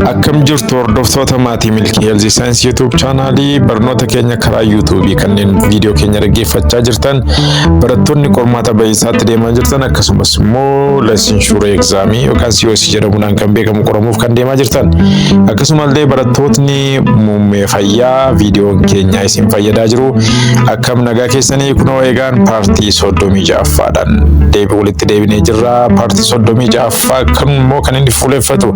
Akkam jirtu hordoftoota maatii Milkii Health Science YouTube chaanaalii? Barnoota keenya karaa YouTube kanneen viidiyoo keenya dhaggeeffachaa jirtan, barattoonni qormaata ba'iinsaatti deemaa jirtan, akkasumas immoo licensure examii yookaan COC jedhamuudhaan kan beekamu qoramuuf kan deemaa jirtan, akkasumallee barattootni muummee fayyaa viidiyoon keenya isin fayyadaa jiru, akkam nagaa keessanii? Kunoo eegaan partii 36ffaadhaan deebi walitti deebinee jirra. Partii 36ffaa kan immoo kan inni fuuleffatu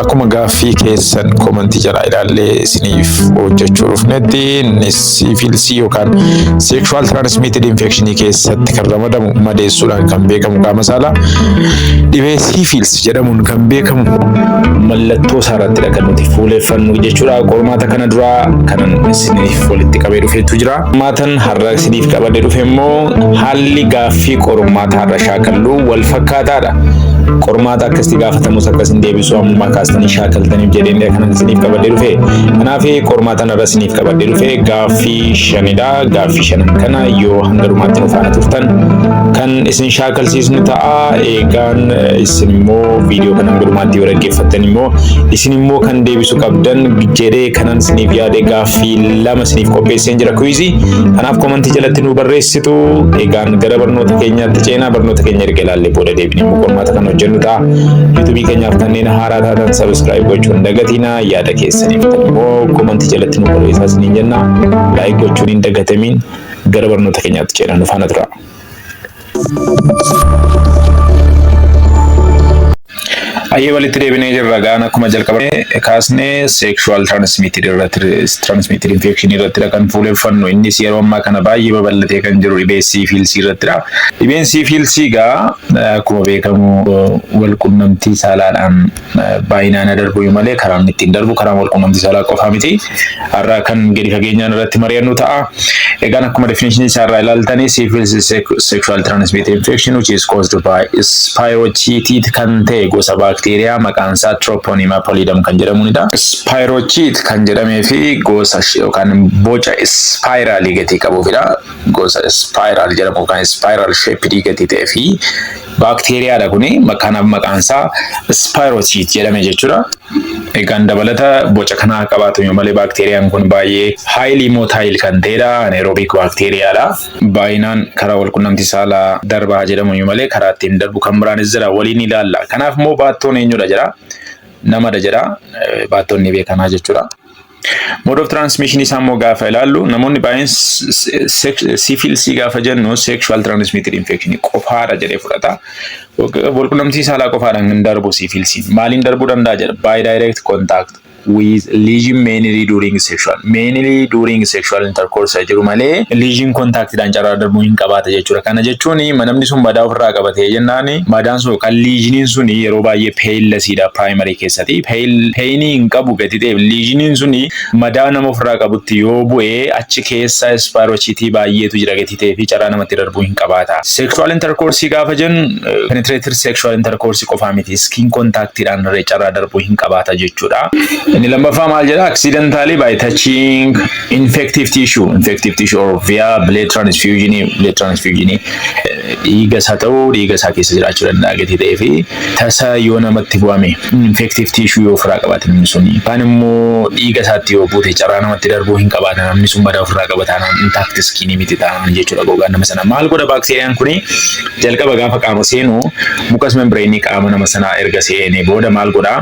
akkuma gaaffii keessan commentii jalaa ilaallee isiniif hojjechuu dhufnetti, innis syphilisii yookaan sexual transmitted infection keessatti kan ramadamu, madeessuudhaan kan beekamu, qaama saalaa dhibee syphilis jedhamuun kan beekamu mallattoo isaa irrattidha kan nuti fuuleffannu jechuudha. Qormaata kana duraa kanan isiniif walitti qabee dhufeetu jira. Qormaatan har'a isiniif qabadee dhufe immoo haalli gaaffii qormaata har'a shaakallu wal fakkaataadha. Qormaata akkasitti gaafatamus akkasin deebisuu ammumaa kaastanii shaakaltaniif jedheen kanan isiniif qabadee dhufe. Kanaaf qormaata har'a isiniif qabadee dhufe gaaffii shanidha. Gaaffii shanan kana yoo hanga dhumaatti nu faana turtan kan isin shaakalsiisnu ta'a. Eegaan isin immoo viidiyoo kana hanga dhumaatti yoo dhaggeeffattan immoo isin immoo kan deebisu qabdan jedhee kanan isiniif yaade gaaffii lama isiniif qopheesseen jira, quizii. Kanaaf commentii jalatti nu barreessitu. Eegaan gara barnoota keenyaatti ceenaa. Barnoota keenya erga ilaallee booda deebinee immoo qormaata kan hojjennu ta'a. YouTubeii keenyaaf kanneen haaraa taatan subscribe gochuun dagatinaa. Yaada keessaniif immoo commentii jalatti nu barreessaa isiniin jenna. Like gochuun hin dagatamiin. Gara barnoota keenyaatti ceenaa, nu faana tura. Ayyee, walitti deebinee jirra. Gaan akkuma jalqaba kaasnee sexual transmitted irratti, transmitted infection irrattidha kan fuuleffannu. Innis yeroo ammaa kana baay'ee babal'atee kan jiru dhibee syphilisii irrattidha. Dhibeen syphilisii gaa akkuma beekamu wal qunnamtii saalaadhaan baay'inaan darbu malee karaan ittiin darbu karaan wal qunnamtii saalaa qofaa miti. Har'a kan gadi fageenyaan irratti mari'annu ta'a. Egaan akkuma definition isaa irraa ilaaltanii, syphilis is sexual transmitted infection which is caused by spirochete kan ta'e gosa baakteeriyaa maqaan isaa Treponema pallidum kan jedhamunidha. Spirochete kan jedhamee fi gosa yookaan boca spiralii gatii qabuufidha. Gosa spiral jedhamu yookaan spiral shaped gatii ta'ee fi baakteeriyaadha kuni, kanaaf maqaan isaa spirochete jedhame jechuudha. Egaan dabalata boca kanaa qabaatu malee baakteeriyaan kun baay'ee highly motile kan ta'edha. Anaerobic baakteeriyaadha. Baay'inaan karaa walqunnamtii saalaa darbaa jedhamu malee karaa ittiin darbu kan biraanis jira, waliin ilaalla. Kanaaf immoo baattoon eenyudha jedha. Namadha jedha. Baattoon ni beekamaa jechuudha. Mode of transmission isaa immoo gaafa ilaallu, namoonni baay'een syphilisii gaafa jennu sexual transmitted infection qofaadha jedhee fudhata. Walqunnamtii saalaa qofaadhaan hin darbu syphilisiin. Maaliin darbuu danda'a jedha? By direct contact with lesion, mainly during sexual intercourse jiru malee lesion contactidhaan carraa darbuu hin qabaata jechuudha. Kana jechuun namni sun madaa ofirraa qabatee jennaan madaan sun yookaan lesioniin sun yeroo baay'ee painlessiidha primary keessatti. Painii hin qabu gati ta'eef lesioniin sun madaa nama ofirraa qabutti yoo bu'ee achi keessa spirochetii baay'eetu jira gati ta'ee fi carraa namatti darbuu hin qabaata. Sexual intercourse gaafa jennu penetrated sexual intercourse qofaa miti, skin contactidhaan carraa darbuu hin qabaata jechuudha. Inni lammaffaa maal jedha? Accidentally by touching infective tissue or via blood transfusion, dhiiga isaa ta'uu dhiiga isaa keessa jiraachuu danda'a gatii ta'ee fi tasa yoo namatti bu'ame, infective tissue yoo ofirraa qabaate namni sun, yookaan immoo dhiiga isaatti yoo buute, carraa namatti darbuu hin qabaata. Namni sun madaa ofirraa qaba taanaan, intact skin miti taanaan jechuudha gogaan nama sana. Maal godha baakteeriyaan kuni? Jalqaba gaafa qaama seenu mucous membrane qaama nama sanaa erga seenee booda maal godha?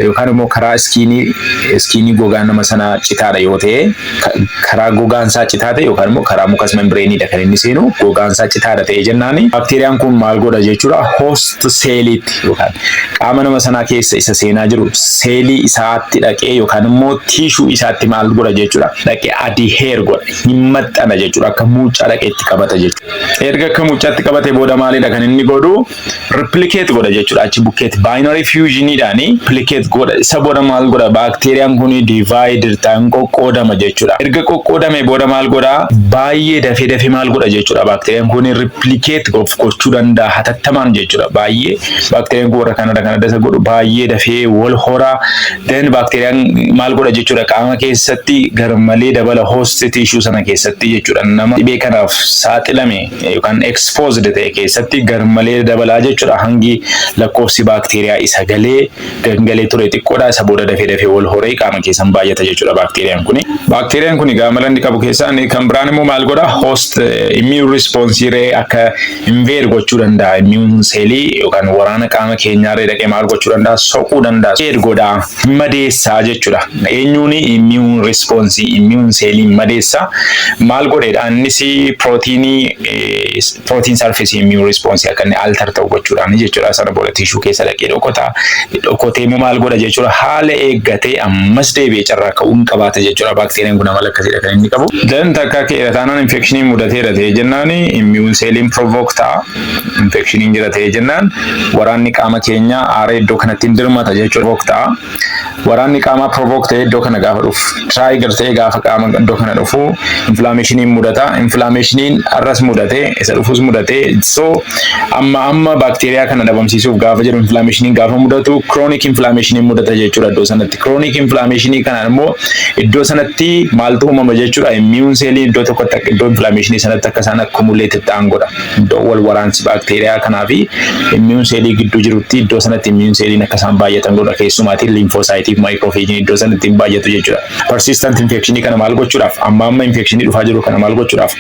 Yookaan immoo karaa skinii gogaan nama sanaa citaadha yoo ta'e, karaa gogaan isaa citaa ta'e yookaan immoo karaa mucous membraneidha kan inni seenu, gogaan isaa citaadha ta'e jennaani baakteeriyaan kun maal godha jechuudha? Host celliitti yookaan qaama nama sanaa keessa isa seenaa jiru seelii isaatti dhaqee yookaan immoo tissue isaatti maal godha jechuudha? Dhaqee adhere godha, hin maxxana jechuudha, akka muucaa dhaqee itti qabata jechuudha. Erga akka muucaatti qabate booda maalidha kan inni godhu? Replicate godha jechuudha. Achi bukkeetti binary fusioniidhaani replicate godha. Isa booda maal godha? Baakteeriyaan kun divide ta'an, qoqqoodama jechuudha. Erga qoqqoodame booda maal godha? Baay'ee dafee dafee maal godha jechuudha? Baakteeriyaan kun replicate of gochuu danda'a hatattamaan jechuudha. Baay'ee baakteeriyaan kun warra kanarra kan adda isa godhu baay'ee dafee wal horaa. Then baakteeriyaan maal godha jechuudha? Qaama keessatti garmalee dabala, host tissue sana keessatti jechuudha. Nama dhibee kanaaf saaxilame yookaan exposed ta'e keessatti garmalee dabalaa jechuudha. Hangi lakkoofsi baakteeriyaa isa galee gangalee ture xiqqoodha. Isa booda dafee dafee wal horee qaama keessan baay'ata jechuudha baakteeriyaan kuni. Baakteeriyaan kuni gaamala inni qabu keessaa inni kan biraan immoo maal godha? Host immune response ree akka invade gochuu danda'a. Immune cellii yookaan waraana qaama keenyaa ree dhaqee maal gochuu danda'a? Soquu danda'a. Invade godha. Madeessaa jechuudha. Eenyuuni? Immune response, immune cellii madeessaa. Maal godheedha? Innis protein surface immune response akka inni alter ta'u gochuudhaan jechuudha. Sana booda tissue keessa dhaqee dhokota. Dhokotee immoo maal godha jechuudha? Haala eeggatee ammas deebi'ee carraa ka'uu hin qabaata jechuudha. Baakteeriyaan kun amala akkasiidha kan inni qabu. Dan takka keera taanaan infectioniin mudateera ta'ee jennaan immune celliin provoke ta'a. Infectioniin jira ta'ee jennaan waraanni qaama keenyaa aara iddoo kanatti hin dirmata jechuudha. Provoke ta'a. Waraanni qaamaa provoke ta'ee iddoo kana gaafa dhufu, trigger ta'ee gaafa qaama iddoo kana dhufu, inflammationiin mudata. Inflammationiin arras mudate, isa dhufus mudate. So amma amma baakteeriyaa kana dhabamsiisuuf gaafa jedhu, inflammationiin gaafa mudatu, chronic inflammationiin mudata jechuudha iddoo sanatti. Chronic inflammationii kanaan immoo iddoo sanatti maaltu uumama jechuudha? Immune cellii iddoo tokkotti, iddoo inflammationii sanatti akka isaan accumulate ta'an godha. Iddoo wal waraansi baakteeriyaa kanaa fi immune cellii gidduu jirutti iddoo sanatti immune celliin akka isaan baay'atan godha. Keessumaatiin lymphocyte fi macrophage iddoo sanatti hin baay'atu jechuudha. Persistent infectionii kana maal gochuudhaaf? Amma amma infectionii dhufaa jiru kana maal gochuudhaaf?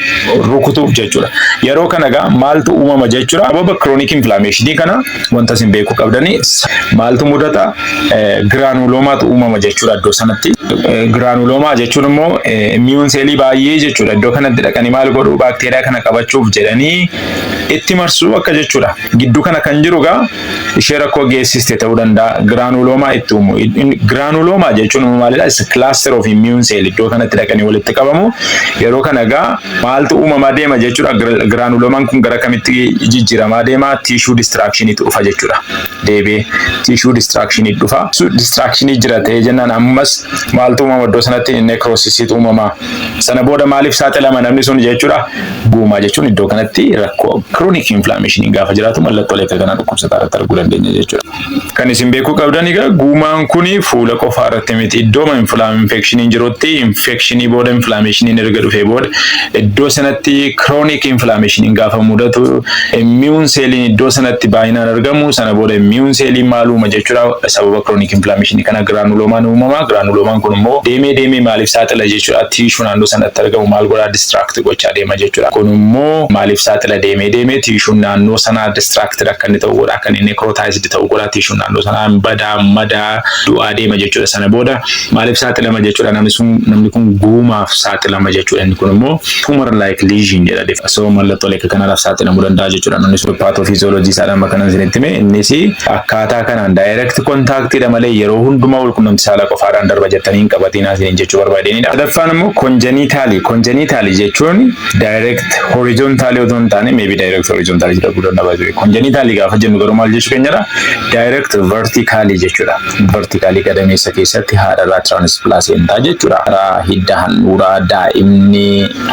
Rukutuuf jechuudha. Yeroo kana gaa maaltu uumama jechuudha? Sababa chronic inflammationii kana wanta isin beekuu qabdanii maaltu mudata? Granulomaatu uumama jechuudha iddoo sanatti. Granuloma jechuun immoo immune cellii baay'ee jechuudha. Iddoo kanatti dhaqanii maal godhu? Baakteeriyaa kana qabachuuf jedhanii itti marsuu akka jechuudha. Gidduu kana kan jiru gaa ishee rakkoo geessiste ta'uu danda'a. Granuloma itti uumu. Granuloma jechuun maalidha? Is cluster of immune cell iddoo kanatti dhaqanii walitti qabamu. Yeroo kana gaa maaltu uumamaa deema jechuudha? Granulomaan kun gara kamitti jijjiiramaa deema? Tissue destructioniitu dhufa jechuudha. Deebi'ee tissue destructionii dhufa. Destructionii jira ta'ee jennaan ammas maaltu uumama iddoo sanatti? Necrosisiitu uumama. Sana booda maaliif saaxilama namni sun jechuudha? Gummaa jechuun iddoo kanatti rakkoo chronic inflammation gaafa jiraatu mallattoolee akka kanaa dhukkubsataa irratti arguu dandeenya jechuudha. Kan isin beekuu qabdan egaa gummaan kuni fuula qofaa irratti miti. Iddooma infectioniin jirutti, infectionii booda, inflammationiin erga dhufee booda, iddoo sanatti chronic inflammationiin gaafa mudatu immune celliin iddoo sanatti baay'inaan argamu. Sana booda immune celliin maal uuma jechuudha? Sababa chronic inflammation kana granulomaan uumama. Granulomaan kun immoo deemee deemee maaliif saaxila jechuudha? Tissue naannoo sanatti argamu maal godhaa? Destruct gochaa deema jechuudha. Kun immoo maaliif saaxila? Deemee deemee tissueun naannoo sanaa destructed akka inni ta'u godha, akka inni necrotized ta'u godha. Tissueun naannoo sanaa badaa, madaa, du'aa deema jechuudha. Sana booda maaliif saaxilama jechuudha? Namni sun, namni kun gummaaf saaxilama jechuudha. Inni kun immoo tumor like lesion jedha. So mallattoolee akka kanaaf saaxilamuu danda'a jechuudha. Namni sun pathophysiology isaadhaan bakka kanan isinitti hime, innis akkaataa kanaan direct contactidha malee yeroo hundumaa walqunnamtii saalaa qofaadhaan darba jettanii hin qabatiin isiniin jechuu barbaadeenidha. Sadaffaan immoo congenitalii. Congenitalii jechuun direct horizontalii otoo hin taane, maybe direct horizontalii jedhamuu danda'a. Congenitalii gaafa jennu garuu maal jechuu keenyadha? Direct verticalii jechuudha. Verticalii gadameessa keessatti haadharraa transplacentaa jechuudha. Karaa hidda handhuuraa daa'imni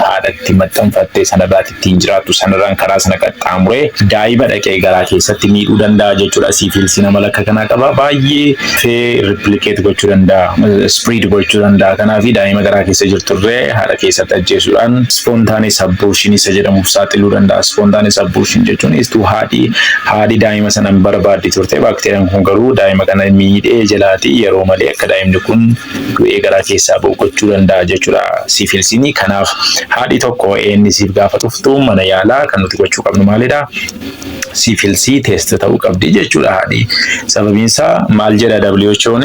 haadhatti maxxanfattee sanarraatti ittiin jiraattu sanarraan karaa sana qaxxaamuree daa'ima dhaqee garaa keessatti miidhuu danda'a jechuudha. Syphilisiin amala akka kanaa qaba. Baay'ee fee replicate gochuu danda'a. Spread gochuu danda'a. Kanaaf daa'ima garaa keessa jirturree haadha keessatti ajjeesuudhaan spontaneous abortion isa jedhamuuf saaxiluu danda'a. Spontaneous abortion jechuun istuu haadhi daa'ima sana hin barbaaddi turte, baakteeriyaan kun garuu daa'ima kana miidhee jalaatii yeroo malee akka daa'imni kun du'ee garaa keessaa ba'u gochuu danda'a jechuudha syphilisiin. Kanaaf haadhi tokko ANCf gaafa dhuftu mana yaalaa kan nuti gochuu qabnu maalidha? Syphilisii test ta'uu qabdi jechuudha haadhi. Sababiin isaa maal jedha WHO'n?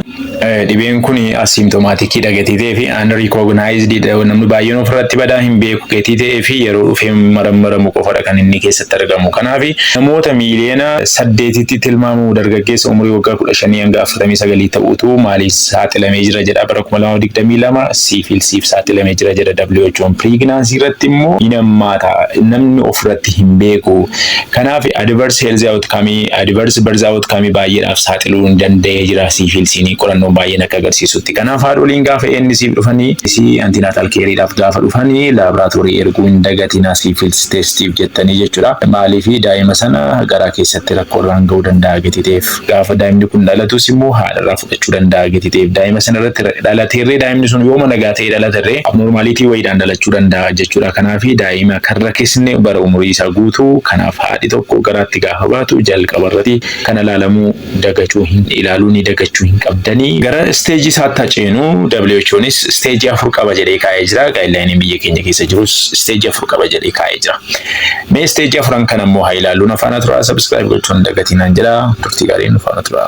Dhibeen kun asymptomaticiidha gatii ta'ee fi unrecognized, namni baay'een ofirratti badaa hin beeku gatii ta'ee fi yeroo dhufee marammaramu qofadha kan inni keessatti argamu. Kanaaf namoota 8 miiliyoona tilmaamu dargaggeessa umurii waggaa 15 hanga 49 ta'utu guutuu maaliif saaxilamee jira jedha? Bara 2022 syphilisiif saaxilamee jira jedha WHO'n. Pregnancy irratti immoo hin hammaata, namni ofirratti hin beeku. Kanaaf adverse health outcome, adverse birth outcome baay'eedhaaf saaxiluu hin danda'ee jira syphilisiin, qorannoon baay'een akka agarsiisutti. Kanaaf haadholiin gaafa ANCf dhufanii, antenatal careiidhaaf gaafa dhufanii, laaboraatoorii erguu hin dagatinaa syphilis testiif jettanii jechuudha. Maaliif? Daa'ima sana garaa keessatti rakkoo irraan ga'uu danda'a gati ta'eef, gaafa daa'imni kun dhalatus immoo haadharraa fudhachuu danda'a gati ta'eef, daa'ima sana irratti dhalateerree, daa'imni sun yooma nagaa ta'ee dhalaterree abnormality wayiidhaan dhalachuu danda'a jechuudha. Kanaaf daa'ima kan rakkisne bara umurii isaa guutuu. Kanaaf haadhi tokko garaatti gaafa baatu jalqaba irratti kana ilaalamuu dagachuu hin ilaaluu ni dagachuu hin qabdanii. Gara stageii isaatti ceenu. WHOnis stageii afur qaba jedhee kaa'ee jira. Guidelineiin biyya keenya keessa jirus stageii afur qaba jedhee kaa'ee jira. Mee stageii afuran kana immoo haa ilaallu. Na faana turaa, subscribe gochuun dagatinaan jedha. Turtii gaariin nu faana turaa.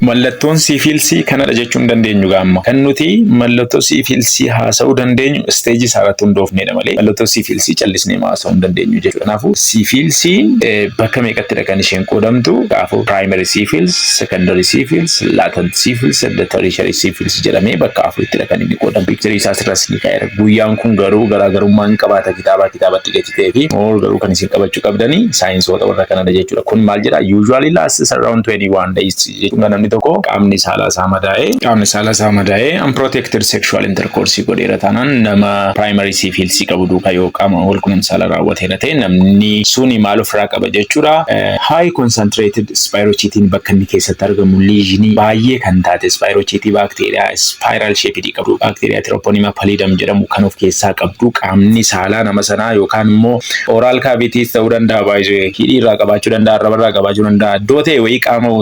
Mallattoon syphilisii kanadha jechuu hin dandeenyu gaamma. Kan nuti mallattoo syphilisii haasa'uu dandeenyu stageii isaa irratti hundoofnedha malee mallattoo syphilisii callisnee haasa'uu hin dandeenyu jechuudha. Kanaafuu syphilisiin bakka meeqattidha kan isheen qoodamtu? Kanaafuu primary syphilis, secondary syphilis, latent syphilis, tertiary syphilis jedhamee bakka afurittidha kan inni qoodamu. Pictureii isaa asirras ni kaa'eera. Guyyaan kun garuu garaagarummaa hin qabaata kitaabaa kitaabatti gati ta'ee fi garuu kan isin qabachuu qabdanii signsoota warra kanadha jechuudha. Kun maal jedha? Usually lasts around 21 days jechuudha. Namni tokko qaamni saalaa isaa madaa'ee unprotected sexual intercourse godheera taanaan, nama primary syphilis qabu duukaa yoo qaama wal quunnamtii saalaa raawwateera ta'e, namni suni maal ofirraa qaba jechuudha? High concentrated spirocheteiin bakka inni keessatti argamu lesionii baay'ee kan taate spirocheteii baakteeriyaa spiral shaped qabdu, baakteeriyaa Treponema pallidum jedhamu kan of keessaa qabdu, qaamni saalaa nama sanaa yookaan immoo oral cavitys ta'uu danda'a, baay'ee hidhii irraa qabaachuu danda'a, arraba irraa qabaachuu danda'a, iddoo ta'e wayii qaama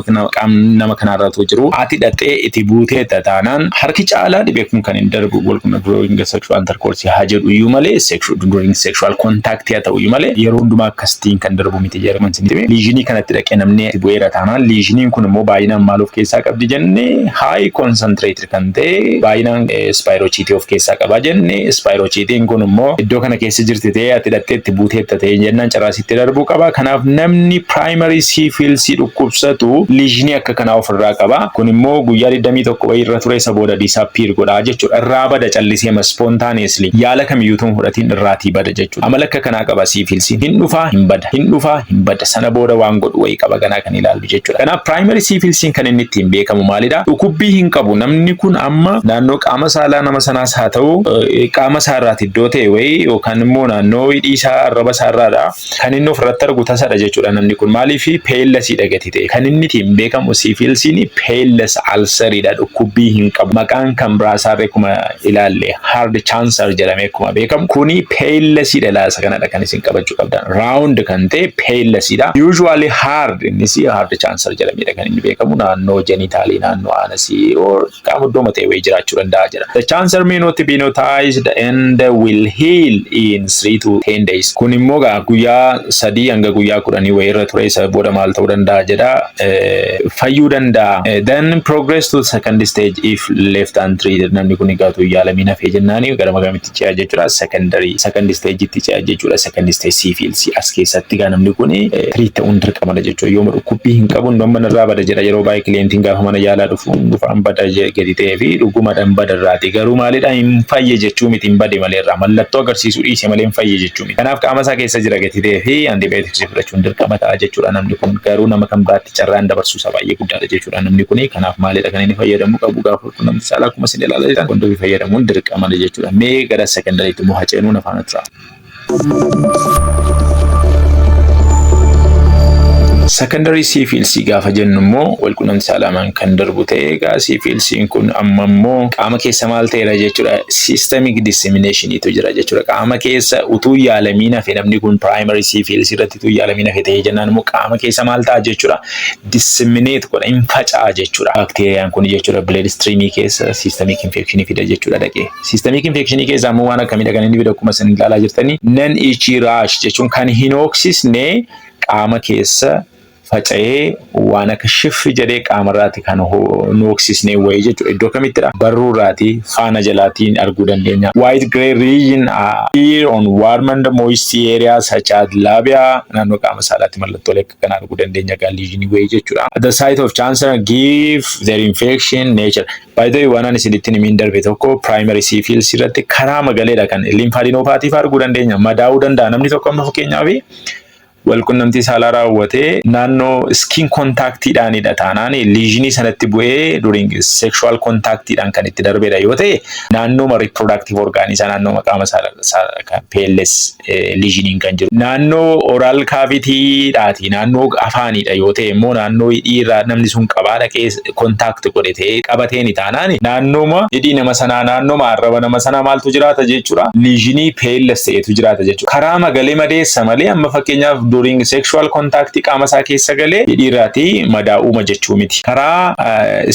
nama kanaarratu jiru ati dhaxxee itti buutee taanaan, harki caalaa dhibee kun kan hin darbu walqunnamtii sexual intercourse haa jedhu iyyuu malee, during sexual contact haa ta'u iyyuu malee, yeroo hundumaa akkasitiin kan darbu miti jedhaman sinii. Lesionii kanatti dhaqee namni itti bu'eera taanaan, lesioniin kun immoo baay'inaan maal of keessaa qabdi jenne? High concentrated kan ta'e baay'inaan spirocheteii of keessaa qaba jenne. Spirocheteiin kun immoo iddoo kana keessa jirti ta'ee ati dhaxxee itti buuteetta ta'e jennaan, carraasitti darbuu qaba. Kanaaf namni primary syphilis dhukkubsatu lesionii akka kanaa ofirraa qaba. Kun immoo guyyaa 21 wayii irra ture, isa booda disappear godhaa jechuudha. Irraa bada callisee spontaneously, yaala kamiyyuu tun fudhatiin irraatii bada jechuudha. Amala akka kanaa qaba syphilisiin. Hin dhufaa, hin bada, hin dhufaa, hin bada. Sana booda waan godhu wayii qaba ganaa kan ilaallu jechuudha. Kanaaf primary syphilisiin kan inni ittiin beekamu maalidha? Dhukkubbii hin qabu. Namni kun amma naannoo qaama saalaa nama sanaas haa ta'u, qaama isaarraati iddoo ta'e wayii yookaan immoo naannoo hidhii isaa, arraba isaarraadha kan inni ofirratti argu tasadha jechuudha namni kun. Maaliif? Painlessiidha gati ta'e. Kan inni ittiin beekamu syphilisiin painless ulceriidha, dhukkubbii hin qabu. Maqaan kan biraa isaarra akkuma ilaalle hard chancre jedhamee akkuma beekamu, kuni painlessiidha. Laasa kanadha kan isin qabachuu qabdan. Round kan ta'e painlessiidha. Usually hard, innis hard chancre jedhamedha kan inni beekamu, naannoo genitalii, naannoo anusii or qaama iddoo ta'e wayii jiraachuu danda'a jedha. The chancre may not be noticed and will heal in 3 to 10 days. Kun immoo gaa guyyaa 3 hanga guyyaa 10 wayii irra ture, isa booda maal ta'uu danda'a jedha? Fayyuu danda'a. Then progress to second stage if left untreated. Namni kun egaa utuu yaalamiin hafee jennaani gara magamitti ce'a jechuudha? Second stage itti ce'a jechuudha. Second stage syphilis as keessatti gaa namni kun treat ta'uun dirqamadha jechuudha. Yooma dhukkubbii hin qabu, amma narraa bada jedha. Yeroo baay'ee clientiin gaafa mana yaalaa dhufu dhufaan bada gadi ta'ee fi dhugumadhaan bada irraati. Garuu maalidha? Hin fayye jechuu miti, hin bade malee, irraa mallattoo agarsiisuu dhiise malee hin fayye jechuu miti. Kanaaf qaama isaa keessa jira gadi ta'ee fi antibioticsii fudhachuun dirqama ta'a jechuudha namni kun. Garuu nama kan biraatti carraan dabarsuu isaa baay'ee guddaadha jechuudha namni kun. Kanaaf maalidha kan inni fayyadamuu qabu gaafa quunnamtii saalaa? Akkuma isin ilaalaa jirtan condomii fayyadamuun dirqamadha jechuudha. Mee gara secondaryitti immoo haa ceenuun afaan tura. Secondary syphilis gaafa jennu immoo walqunnamtii saalaamaan kan darbu ta'ee, egaa syphilisiin kun amma immoo qaama keessa maal ta'eera jechuudha? Systemic disseminationitu jira jechuudha. Qaama keessa utuu yaalamiin hafe, namni kun primary syphilis irratti utuu yaalamiin hafe ta'ee jennaan immoo, qaama keessa maal ta'a jechuudha? Disseminate godha, hin faca'a jechuudha. Baakteeriyaan kun jechuudha blood streamii keessa systemic infectionii fida jechuudha dhaqee. Systemic infectionii keessa ammoo waan akkamiidha kan inni fidu? Akkuma isin ilaalaa jirtanii non itchy rash jechuun kan hin hooksisne qaama keessa Faca'ee waan akka shiffi jedhee qaamarraati kan nu hoksisnee wayii jechuudha. Iddoo kamittidha? Barruurraati, faana jalaatiin arguu dandeenya. White grey region appear on warm and moist areas such as labia. Naannoo qaama saalaatti mallattoolee akka kanaa arguu dandeenya gaa, lesionii wayii jechuudha. At the site of chance give their infection nature. By the way, waan ani isinitti himiin darbe tokko, primary syphilis irratti karaa magaleedha kan lymphadenopathy arguu dandeenya. Madaa'uu danda'a namni tokko. Amma fakkeenyaaf walqunnamtii saalaa raawwatee naannoo skin contactiidhaanidha taanaan, lesionii sanatti bu'ee during sexual contactiidhaan kan itti darbedha yoo ta'e, naannooma reproductive organ isaa, naannoo qaama saalaa painless lesioniin kan jiru. Naannoo oral cavityidhaati, naannoo afaanidha yoo ta'e immoo, naannoo hidhiirraa namni sun qabaa dhaqee contact godhe ta'ee qabateeni taanaan, naannooma hidhii nama sanaa, naannooma arraba nama sanaa maaltu jiraata jechuudha? Lesionii painless ta'etu jiraata jechuudha. Karaa magalee madeessa malee, amma fakkeenyaaf during sexual contact qaama isaa keessa galee hidhiirraatii madaa'uuma jechuu miti. Karaa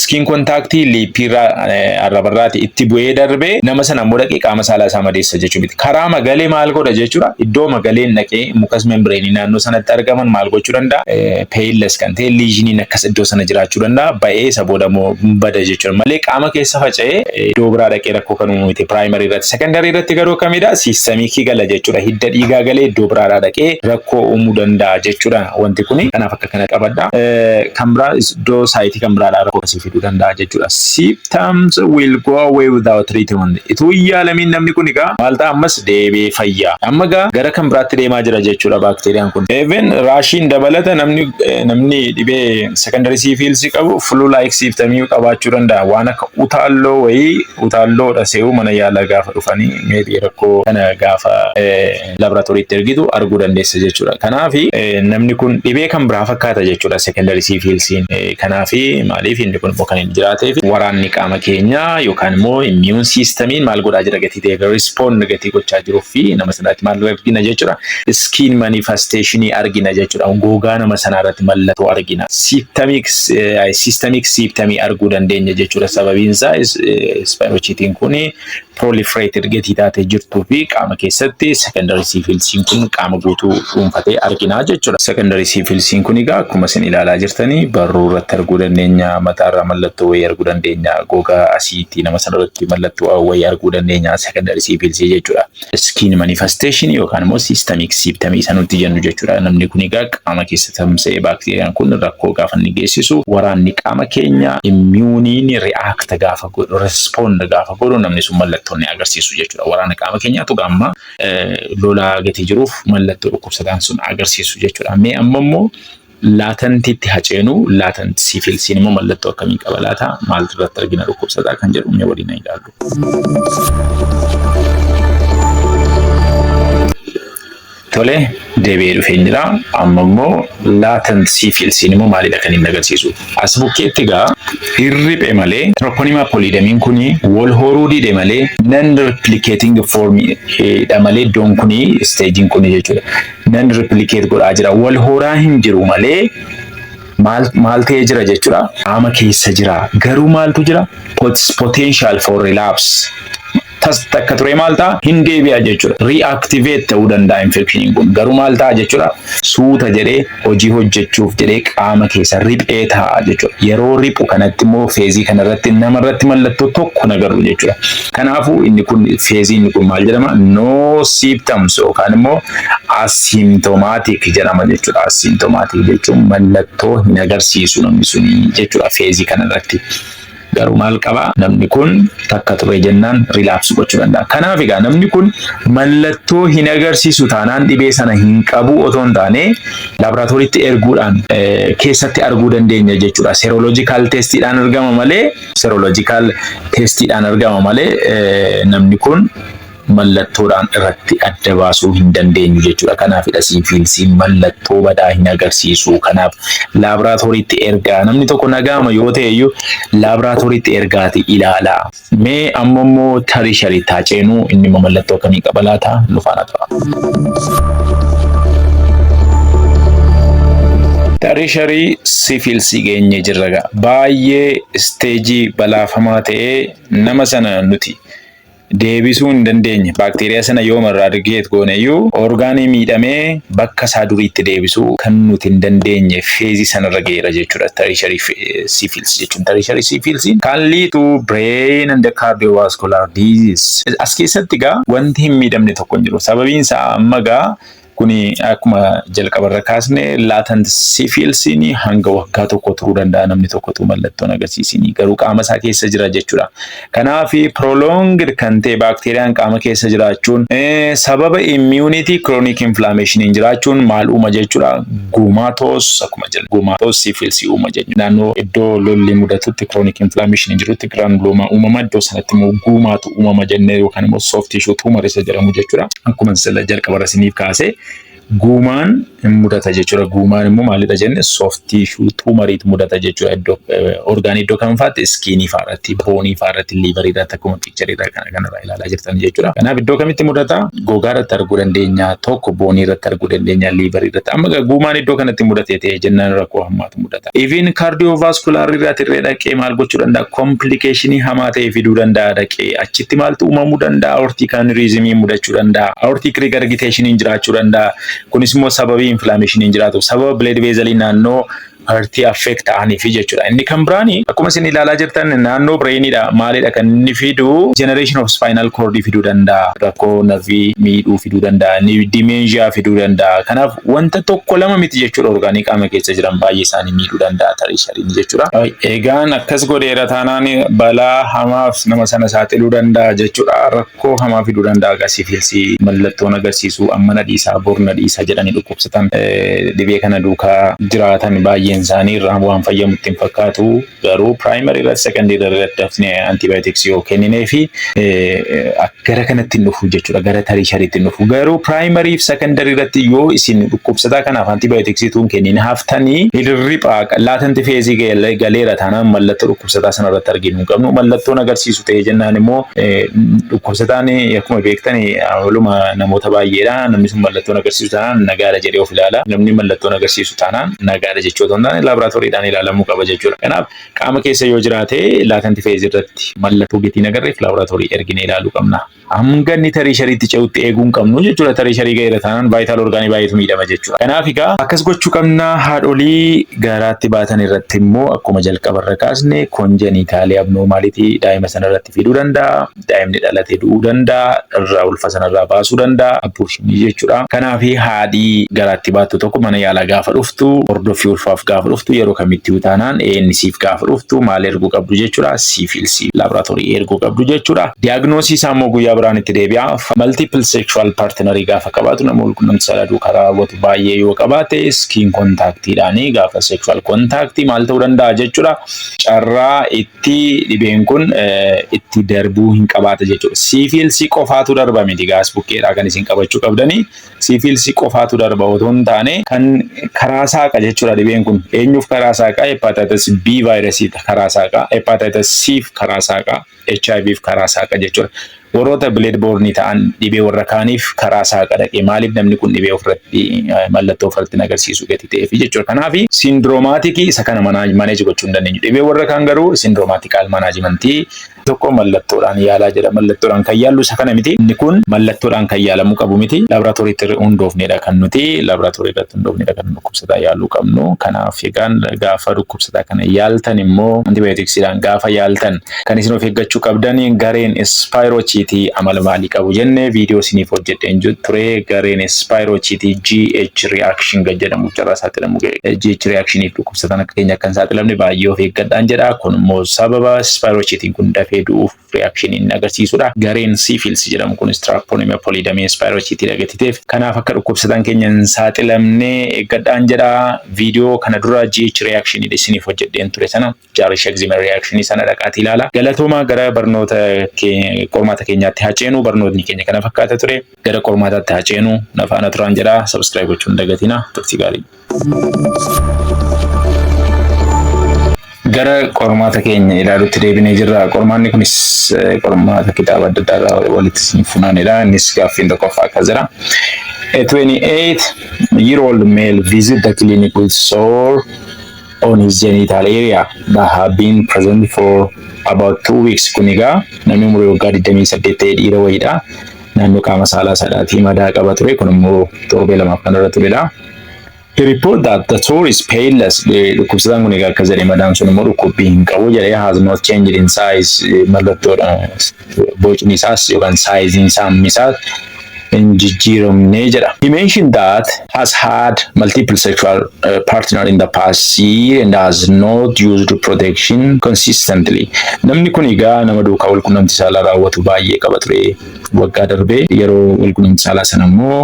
skin contact lipiirraa, arrabarraati itti bu'ee darbee nama sana immoo dhaqee qaama saalaa isaa madeessa jechuu miti. Karaa magalee maal godha jechuudha? Iddoo magaleen dhaqee mucous membrane naannoo sanatti argaman maal gochuu danda'a? Painless kan ta'e lesioniin akkas iddoo sana jiraachuu danda'a. Ba'ee isa booda immoo bada jechuudha. Malee qaama keessa faca'ee iddoo biraa dhaqee rakkoo kan uumu miti primary irratti. Secondary irratti garuu akkamidha? Systemicii gala jechuudha. Hidda dhiigaa galee iddoo biraadhaa dhaqee rakkoo uumuu danda'a jechuudha wanti kuni. Kanaaf akka kana qabadha. Kan biraa iddoo siteii kan biraadhaa rakkoo akkasii fiduu danda'a jechuudha. Symptoms will go away without treatment. Ituu hin yaalamiin namni kun egaa maal ta'a? Ammas deebi'ee fayyaa. Amma egaa gara kan biraatti deemaa jira jechuudha baakteeriyaan kun. Even rashiin dabalata namni dhibee secondary syphilis qabu flu like symptomii qabaachuu danda'a. Waan akka utaalloo wayii, utaalloodha se'uu mana yaalaa gaafa dhufanii maybe rakkoo kana gaafa laaboraatooriitti ergitu arguu dandeessa jechuudha. Kanaaf namni kun dhibee kan biraa fakkaata jechuudha secondary syphilisiin. Kanaaf maaliif inni kun immoo kan inni jiraateef, waraanni qaama keenyaa yookaan immoo immune systemiin maal godhaa jira gatii ta'eef, respond gatii gochaa jiruu fi nama sanaatti maal argina jechuudha? Skin manifestationii argina jechuudha. Gogaa nama sanaa irratti mallattoo argina. Systemic symptomii arguu dandeenya jechuudha. Sababiin isaa spirochetiin kun proliferated gatii taatee jirtuu fi qaama keessatti secondary syphilisiin kun qaama guutuu dhuunfatee argina jechuudha. Secondary syphilisiin kun egaa akkuma isin ilaalaa jirtanii barruu irratti arguu dandeenya, mataarraa mallattoo wayii arguu dandeenya, gogaa asiitti nama sana irratti mallattoo wayii arguu dandeenya secondary syphilisii jechuudha. Skin manifestation yookaan immoo systemic symptomii isa nuti jennu jechuudha. Namni kun egaa qaama keessa tamsa'ee baakteeriyaan kun rakkoo gaafa inni geessisu, waraanni qaama keenya immuneiin react gaafa godhu, respond gaafa godhu, namni sun mallattoo inni agarsiisu jechuudha. Waraana qaama keenyaatu gaamma lolaa gatii jiruuf mallattoo dhukkubsataan sun agarsiisu jechuudha. Mee amma immoo latentiitti haceenu. Latent syphilisiin immoo mallattoo akkamii qaba laata? Maaltu irratti argina dhukkubsataa kan jedhu mee waliin ilaallu. Tole, deebi'ee dhufee jira. Amma immoo latent syphilisiin immoo maalidha kan inni agarsiisu? As bukkeetti egaa hirriphe malee, Treponema pallidumiin kuni wal horuu dide malee, non replicating form dha malee, iddoon kuni, stageiin kuni jechuudha. Non replicate godhaa jira. Wal horaa hin jiru malee maal maal ta'ee jira jechuudha? Qaama keessa jira. Garuu maaltu jira? Potential for relapse. Tas takka ture maal ta'a? Hin deebi'a jechuudha. Reactivate ta'uu danda'a infectioniin kun. Garuu maal ta'a jechuudha? Suuta jedhee hojii hojjechuuf jedhee qaama keessa riphee ta'a jechuudha. Yeroo riphu kanatti immoo phaseii kanarratti namarratti mallattoo tokko nagarru jechuudha. Kanaafuu inni kun, phaseii inni kun maal jedhama? No symptoms yookaan immoo asymptomatic jedhama jechuudha. Asymptomatic jechuun mallattoo hin agarsiisu namni suni jechuudha phaseii kanarratti. Garuu maal qabaa? Namni kun takka ture jennaan relapse gochuu danda'a. Kanaaf egaa namni kun mallattoo hin agarsiisu taanaan dhibee sana hin qabu otoo hin taane, laaboraatooriitti erguudhaan keessatti arguu dandeenya jechuudha. Serological testiidhaan argama malee, serological testiidhaan argama malee, namni kun mallattoodhaan irratti adda baasuu hin dandeenyu jechuudha. Kanaafidha syphilisiin mallattoo badaa hin agarsiisu. Kanaaf laaboraatooriitti ergaa, namni tokko nagaama yoo ta'e iyyuu laaboraatooriitti ergaati ilaalaa. Mee amma immoo tertiary taaceenuu, inni immoo mallattoo akkamii qaba laata? Nu faana ta'a. Tertiary syphilisii geenyee jirra gaa. Baay'ee stageii balaafamaa ta'ee nama sana nuti Deebisuu hin dandeenye. Baakteeriyaa sana yooma eradicate goone iyyuu orgaanii miidhamee bakka isaa duriitti deebisuu kan nuti hin dandeenye phaseii sanarra ga'eera jechuudha. Tertiary syphilis jechuun tertiary syphilis can lead to brain and cardiovascular disease. As keessatti egaa wanti hin miidhamne tokko hin jiru. Sababiin isaa amma egaa kuni akkuma jalqabarra kaasne, latent syphilisiin hanga waggaa 1 turuu danda'a namni tokkotu mallattoon agarsiisinii, garuu qaama isaa keessa jira jechuudha. Kanaaf prolonged kan ta'e baakteeriyaan qaama keessa jiraachuun sababa immunity chronic inflammation jiraachuun maal uuma jechuudha? Gummatous, akkuma jedhu, gummatous syphilis uuma jechuudha. Naannoo iddoo lolli mudatutti, chronic inflammation jirutti granuloma uumama, iddoo sanatti immoo gummaatu uumama jennee yookaan immoo soft tissue tumor isa jedhamu jechuudha. Akkuma jalqabarra isiniif kaasee, gummaan hin mudata jechuudha. Gummaan immoo maalidha jenne? Soft tissue tumoriitu mudata jechuudha. Iddoo orgaanii iddoo kam fa'aatti? Skinii fa'aarratti, boneii fa'aarratti, liverii irratti, akkuma pictureii kana kanarraa ilaalaa jirtan jechuudha. Kanaaf iddoo kamitti mudata? Gogaa irratti arguu dandeenya, tokko boneii irratti arguu dandeenya, liverii irratti. Amma gummaan iddoo kanatti mudate ta'e jennaan rakkoo hamaatu mudata. Even cardiovascular irratti illee dhaqee maal gochuu danda'a? Complicationii hamaa ta'e fiduu danda'a dhaqee. Achitti maaltu uumamuu danda'a? Aortic aneurysmii mudachuu danda'a. Aortic regurgitation jiraachuu danda'a. Kunis immoo sababii inflammationiin jiraatuuf, sababa blood vesselii naannoo heartii affect ta'aniifi jechuudha. Inni kan biraani akkuma isin ilaalaa jirtan naannoo brainiidha. Maalidha kan inni fidu? Degeneration of spinal cord fiduu danda'a. Rakkoo nerveii miidhuu fiduu danda'a. Dementia fiduu danda'a. Kanaaf wanta tokko lama miti jechuudha, orgaanii qaama keessa jiran baay'ee isaanii miidhuu danda'a tertiaryiin jechuudha. Egaan akkas godheera taanaan balaa hamaaf nama sana saaxiluu danda'a jechuudha. Rakkoo hamaa fiduu danda'a. Syphilisii mallattoon agarsiisu amma na dhiisaa, bor na dhiisaa jedhanii dhukkubsatan dhibee kana duukaa jiraatan baay'een isaanii irraa waan fayyamu itti hin fakkaatu. Garuu primary irratti, secondary irratti dafnee antibioticsii yoo kenninee fi gara kanatti hin dhufu jechuudha, gara tertiaryitti hin dhufu. Garuu primary fi secondary irratti yoo isin dhukkubsataa kanaaf antibioticsii tuun kennin haftanii, hirriphaa latent phaseii galeera taanaan mallattoo dhukkubsataa sana irratti arginu hin qabnu. Mallattoon agarsiisu ta'e jennaan immoo dhukkubsataan akkuma beektan waluma namoota baay'eedha. Namni sun mallattoon agarsiisu taanaan nagaadha jedhee of ilaala. Namni mallattoon agarsiisu taanaan nagaadha jechuu otoo hin taane laaboraatooriidhaan ilaalamuu qaba jechuudha. Kanaaf qaama keessa yoo jiraate, latent phaseii irratti mallattoo gatiin agarreef laaboraatoorii ergine ilaaluu qabna. Hanga inni tertiaryitti ce'utti eeguu hin qabnu jechuudha. Tertiary ga'eera taanaan vital organii baay'eetu miidhama jechuudha. Kanaaf egaa akkas gochuu qabna. Haadholii garaatti baatan irratti immoo akkuma jalqabarra kaasne congenitalii abnormality daa'ima sana irratti fiduu danda'a. Daa'imni dhalatee du'uu danda'a. Irraa ulfa sanarraa baasuu danda'a. Abortionii jechuudha. Kanaaf haadhii garaatti baattu tokko mana yaalaa gaafa dhuftu, hordoffii ulfaaf gaafa dhuftu, yeroo kamitti taanaan ANCf gaafa dhuftu maal erguu qabdu jechuudha? Syphilisii laaboraatoorii erguu qabdu jechuudha. Diagnosisii isaa immoo guyyaa biraan itti deebi'a. Multiple sexual partnerii gaafa qabaatu, nama walqunnamtii saalaa duukaa raawwatu baay'ee yoo qabaate, skin contactiidhaanii gaafa sexual contactii maal ta'uu danda'a jechuudha? Carraa itti dhibeen kun itti darbuu hin qabaata jechuudha. Syphilisii qofaatu darba miti, gaas buqqeedhaa kan isin qabachuu qabdanii. Syphilisii qofaatu darba otoo hin taane kan karaa saaqa jechuudha dhibeen kun. Eenyuuf karaa saaqa? Hepatitis B virusii karaa saaqa, hepatitis C karaa saaqa, HIV karaa saaqa jechuudha. Warroota blood borneii ta'an dhibee warra kaaniif karaa saaqa dhaqee. Maaliif? Namni kun dhibee ofirratti mallattoo ofirratti agarsiisu gati ta'eef jechuudha. Kanaaf syndromaticii isa kana manage gochuu hin dandeenyu. Dhibee warra kaan garuu syndromatical managementii tokko mallattoodhaan yaalaa jedha. Mallattoodhaan kan yaallu isa kana miti. Inni kun mallattoodhaan kan yaalamuu qabu miti. Laaboraatooriitti hundoofnedha kan nuti laaboraatoorii irratti hundoofnedha kan dhukkubsataa yaaluu qabnu. Kanaaf egaan gaafa dhukkubsataa kana yaaltan immoo, antibioticsiidhaan gaafa yaaltan, kan isin of eeggachuu qabdan gareen spirocheteii amala maalii qabu jenne viidiyoo isiniif hojjedheen ture. Gareen spirocheteii GH reaction kan jedhamu carraa saaxilamu, GH reactioniif dhukkubsatan akka keenya akka hin saaxilamne baay'ee of eeggadhaan jedha. Kun immoo sababa spirocheteiin kun dafee du'uuf reactionii inni agarsiisudha. Gareen syphilis jedhamu kunis Treponema pallidumii spirocheteii dhagatiteef, kanaaf akka dhukkubsatan keenya hin saaxilamne eeggadhaan jedha. Viidiyoo kana dura GH reactionii isiniif hojjedheen ture sana, Jarisch Herxheimer reactionii sana dhaqaatii ilaala. Galatoomaa. Gara barnoota qormaata keenyaatti haa ceenu. Barnootni keenya kana fakkaata ture. Gara qormaataatti haa ceenu. Na faana turaan jedha. Subscribe gochuun dagatina. Turtii gaarii. Gara qormaata keenya ilaalutti deebinee jirra. Qormaanni kunis qormaata kitaaba adda addaa irraa walitti isiniif funaanedha. Innis gaaffiin tokkoffaa akkas jira. A 28 year old male visit the clinic with sore on his genital area that have been present for about 2 weeks. Kun egaa namni umurii waggaa 28 ta'e dhiira wayiidha. Naannoo qaama saalaa isaadhaatii madaa qaba ture. Kun immoo torbee 2f kan irra turedha. He report that the sore is painless. Dhukkubsataan kun egaa akkas jedhee, madaan sun immoo dhukkubbii hin qabu jedhee, has not changed in size, mallattoodha. Bocni isaas yookaan sizeiin isaa, hammi isaa hin jijjiiramne jedha. He mentioned that has had multiple sexual partner in the past year and has not used protection consistently. Namni kun egaa nama duukaa wal quunnamtii saalaa raawwatu baay'ee qaba ture waggaa darbee. Yeroo wal quunnamtii saalaa sana immoo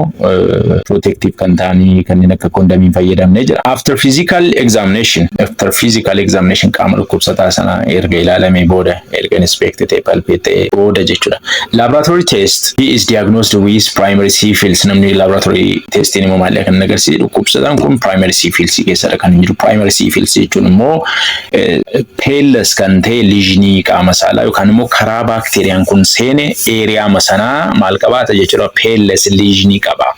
protective kan ta'anii kanneen akka kondomii fayyadamne jira. After physical examination, qaama dhukkubsataa sana erga ilaalamee booda, erga inspect ta'e, palpate ta'e booda jechuudha. Laboratory test, he is diagnosed with primary syphilis. Namni laboratory testiin immoo maal kan agarsiisu? Dhukkubsataan kun primary syphilis keessadha kan jiru. Primary syphilis jechuun immoo painless kan ta'e lesionii qaama saalaa yookaan immoo karaa baakteeriyaan kun seene area sanaa maal qabaata jechuudha? Painless lesionii qaba.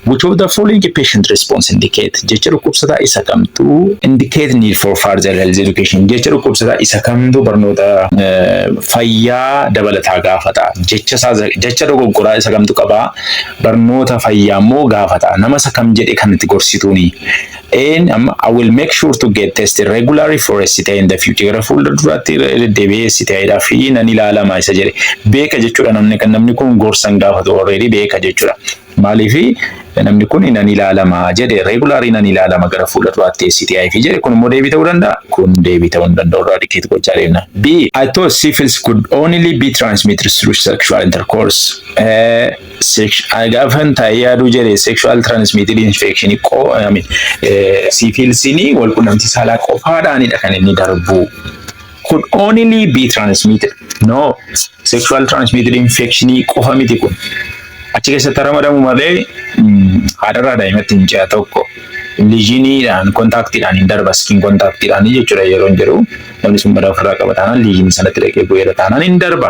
Which of the following patient response indicate, jecha dhukkubsataa isa kamtu indicate need for further health education? Jecha dhukkubsataa isa kamtu barnoota fayyaa dabalataa gaafata? Jecha isaa, jecha dogoggoraa isa kamtu qabaa? Barnoota fayyaa immoo gaafata. Nama isa kam jedhe kan itti gorsituuni? Een amma "I will make sure to get tested regularly for STI in the future." Gara fuula duraatti deddeebi'ee STI dhaa fi nan ilaalama isa jedhe beeka jechuudha. Namni kan namni kun gorsan gaafatu already beeka jechuudha. Maaliifi namni kun nan ilaalama jedhe, regularly nan ilaalama gara fuula duraatti STI fi jedhe. Kun immoo deebii ta'uu danda'a? Kun deebii ta'uu hin danda'u, irraa dikeet gochaa deemna. B. "I thought syphilis could only be transmitted through sexual intercourse." Gaafan taa'ee yaaduu jedhe, sexual transmitted infection I mean, syphilisiin wal quunnamtii saalaa qofaadhaanidha kan inni darbu. Could only be transmitted. No, sexual transmitted infection qofa miti kun. Achi keessatti ramadamu malee haadharraa daa'imatti hin ce'a tokko. Lesioniidhaan, contactiidhaan hin darba, skin contactiidhaan jechuudha. Yeroo hin jedhu, namni sun madaa ofirraa qaba taanaan, lesionii sanatti dhaqee bu'eera taanaan hin darba.